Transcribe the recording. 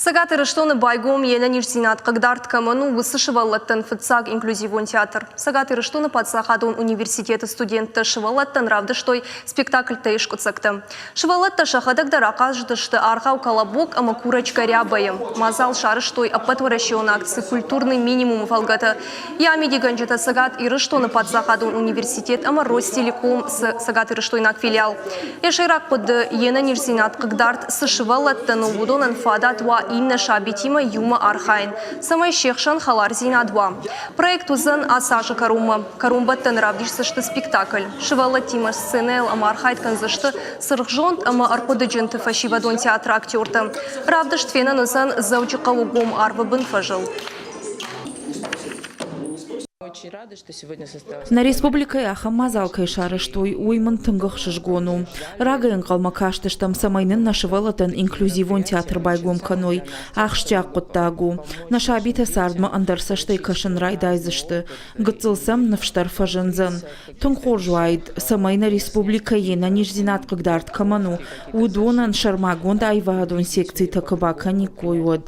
Цӕгат Ирыстоны байгом йе нӕниздзинад хъыгдард кӕмӕн у, уыцы сывӕллӕттӕн фыццаг инклюзивон театр. Цӕгат Ирыстоны паддзахадон университеты студенттӕ сывӕллӕттӕн равдыстой спектакльтӕй скъуыддзӕгтӕ. Сывӕллӕттӕ сӕхӕдӕг дӕр ахъазыдысты аргъау «Колобок» ӕмӕ «Курочка ряба-йы». Мадзал сарӕзтой ӕппӕтуӕрӕсеон акци «Культурный минимум»-ы фӕлгӕты. Йӕ амидигӕнджытӕ Цӕгат Ирыстоны паддзахадон университет ӕмӕ Ростелеком цы цӕгатирыстойнаг филиал. Йӕ сӕйраг хъуыды йе нӕниздзинад хъыгдард цы сывӕллӕттӕн у, уыдонӕн фадат уа иннӕ сабитимӕ иумӕ архайын, цӕмӕй се хсӕн хӕлардзинад уа. Проект уыдзӕн ацы азы кӕронмӕ. Кӕронбӕттӕны равдисдзысты спектакль. Сывӕллӕттимӕ сценӕйыл ӕмархайд кӕндзысты цыргъзонд ӕмӕ ӕрхъуыдыджынты фӕсивӕдон театры актертӕ. Равдыст фенӕн уыдзӕн Дзӕуджыхъӕуы гом арвы бын фӕзыл. Нӕ республикӕйы ахӕм мадзал кӕй сарӕзтой, уый мын тынг ӕхсызгон у. Рагӕй ӕнхъӕлмӕ кастыстӕм, цӕмӕй нын нӕ сывӕллӕттӕн инклюзивон театр байгом кӕной. Ахсджиаг хъуыддаг у. Нӕ сабитӕ цардмӕ ӕндӕр цӕстӕй кӕсын райдайдзысты. Гыццыл сӕм ныфс дӕр фӕзындзӕн. Тынг хорз уаид, цӕмӕй нӕ республикӕйы йе нӕниздзинад хъыгдард кӕмӕн у, уыдонӕн сӕрмагонд аивадон секцитӕ куы бакӕниккой, уӕд.